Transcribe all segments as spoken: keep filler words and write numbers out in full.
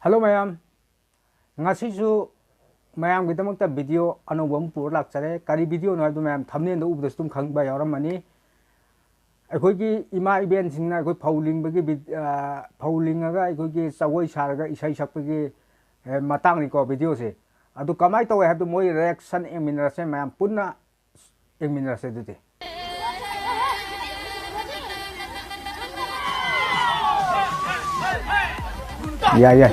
Hello ꯃꯌꯥꯝ, ꯉꯁꯤꯁꯨ ꯃꯌꯥꯝꯒꯤꯗꯃꯛꯇ video ꯑꯅꯧꯕ ꯑꯃ ꯄꯨꯔ ꯂꯥꯛꯆꯔꯦ꯫ ꯀꯔꯤ ꯚꯤꯗꯤꯑꯣꯅꯣ ꯍꯥꯏꯕꯗꯨ ꯃꯌꯥꯝ ꯊꯝꯅꯦꯜꯗ ꯎꯕꯗꯁꯨ ꯑꯗꯨꯝ ꯈꯪꯕ ꯌꯥꯎꯔꯝꯃꯅꯤ꯫ ꯑꯩꯈꯣꯏꯒꯤ ꯏꯃꯥ ꯏꯕꯦꯟꯁꯤꯡꯅ ꯑꯩꯈꯣꯏ ꯐꯧ ꯂꯤꯡꯕꯒꯤ ꯚꯤ-, ꯑ, ꯐꯧ ꯂꯤꯡꯉꯒ ꯑꯩꯈꯣꯏꯒꯤ ꯖꯒꯣꯏ ꯁꯥꯔꯒ ꯏꯁꯩ ꯁꯛꯄꯒꯤ, ꯑ, ꯃꯇꯥꯡꯅꯤꯀꯣ ꯚꯤꯗꯤꯑꯣꯁꯦ꯫ ꯑꯗꯨ ꯀꯃꯥꯏꯅ ꯇꯧꯋꯦ ꯍꯥꯏꯕꯗꯨ ꯃꯣꯏ ꯔꯤꯌꯦꯛꯁꯟ ꯌꯦꯡꯃꯤꯟꯅꯔꯁꯦ ꯃꯌꯥꯝ ꯄꯨꯟꯅ꯫ ꯌꯦꯡꯃꯤꯟꯅꯔꯁꯦ ꯑꯗꯨꯗꯤ꯫ ꯌꯥꯏ, ꯌꯥꯏ꯫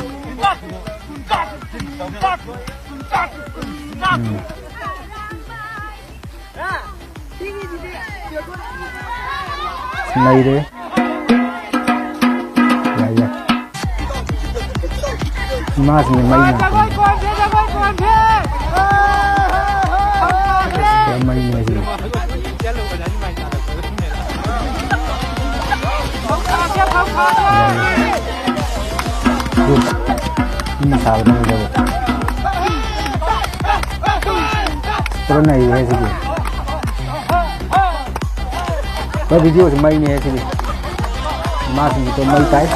ꯎꯝ꯫ ꯅꯩꯔꯦ꯫ ꯌꯥꯏ, ꯌꯥꯏ꯫ ꯏꯃꯥꯁꯤꯡꯁꯦ ꯃꯩ ꯉꯥꯛꯇꯅꯤ꯫ ꯄꯨꯔꯥ ꯃꯩꯅꯦ ꯁꯤꯗꯤ꯫ ꯃꯤꯅ ꯁꯥꯕꯗ ꯎꯗꯕ꯫ ꯄꯨꯔꯥ ꯅꯩꯔꯦꯍꯦ ꯁꯤꯗꯤ꯫ ꯚꯥꯏ, ꯚꯤꯗꯤꯑꯣꯁꯤ ꯃꯩꯅꯦꯍꯦ ꯁꯤꯗꯤ꯫ ꯏꯃꯥꯁꯤꯡꯁꯤꯗꯣ ꯃꯩ ꯇꯥꯏ꯫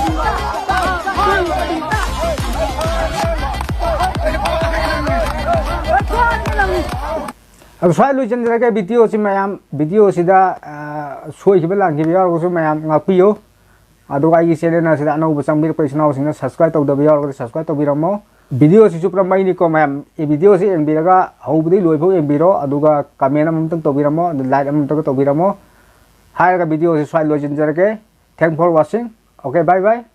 ꯑꯗꯨ ꯁ꯭ꯋꯥꯏ ꯂꯣꯏꯁꯤꯟꯖꯔꯒꯦ ꯚꯤꯗꯤꯑꯣꯁꯤ ꯃꯌꯥꯝ꯫ ꯚꯤꯗꯤꯑꯣꯁꯤꯗ, ꯑ, ꯁꯣꯏꯈꯤꯕ ꯂꯥꯟꯈꯤꯕ ꯌꯥꯎꯔꯒꯁꯨ ꯃꯌꯥꯝ ꯉꯥꯛꯄꯤꯌꯨ꯫ ꯑꯗꯨꯒ ꯑꯩꯒꯤ ꯆꯦꯅꯦꯜ ꯑꯁꯤꯗ ꯑꯅꯧꯕ ꯆꯪꯕꯤꯔꯛꯄ ꯏꯆꯤꯟ ꯏꯅꯥꯎꯁꯤꯡꯅ subscribe ꯇꯧꯗꯕ ꯌꯥꯎꯔꯒꯗꯤ subscribe ꯇꯧꯕꯤꯔꯝꯃꯣ꯫ ꯚꯤꯗꯤꯑꯣꯁꯤꯁꯨ ꯄꯨꯔꯥ ꯃꯩꯅꯤꯀꯣ ꯃꯌꯥꯝ꯫ ꯑꯦ, ꯚꯤꯗꯤꯑꯣꯁꯤ ꯌꯦꯡꯕꯤꯔꯒ ꯍꯧꯕꯗꯒꯤ ꯂꯣꯏꯐꯥꯎ ꯌꯦꯡꯕꯤꯔꯣ, ꯑꯗꯨꯒ comment ꯑꯃꯃꯝꯇꯪ ꯇꯧꯕꯤꯔꯝꯃꯣ, ꯑꯗꯨ like ꯑꯃꯃꯝꯇꯪꯒ ꯇꯧꯕꯤꯔꯝꯃꯣ꯫ ꯍꯥꯏꯔꯒ ꯚꯤꯗꯤꯑꯣꯁꯤ ꯁ꯭ꯋꯥꯏ ꯂꯣꯏꯁꯤꯟꯖꯔꯒꯦ꯫ Thank for watching. Okay, bye bye.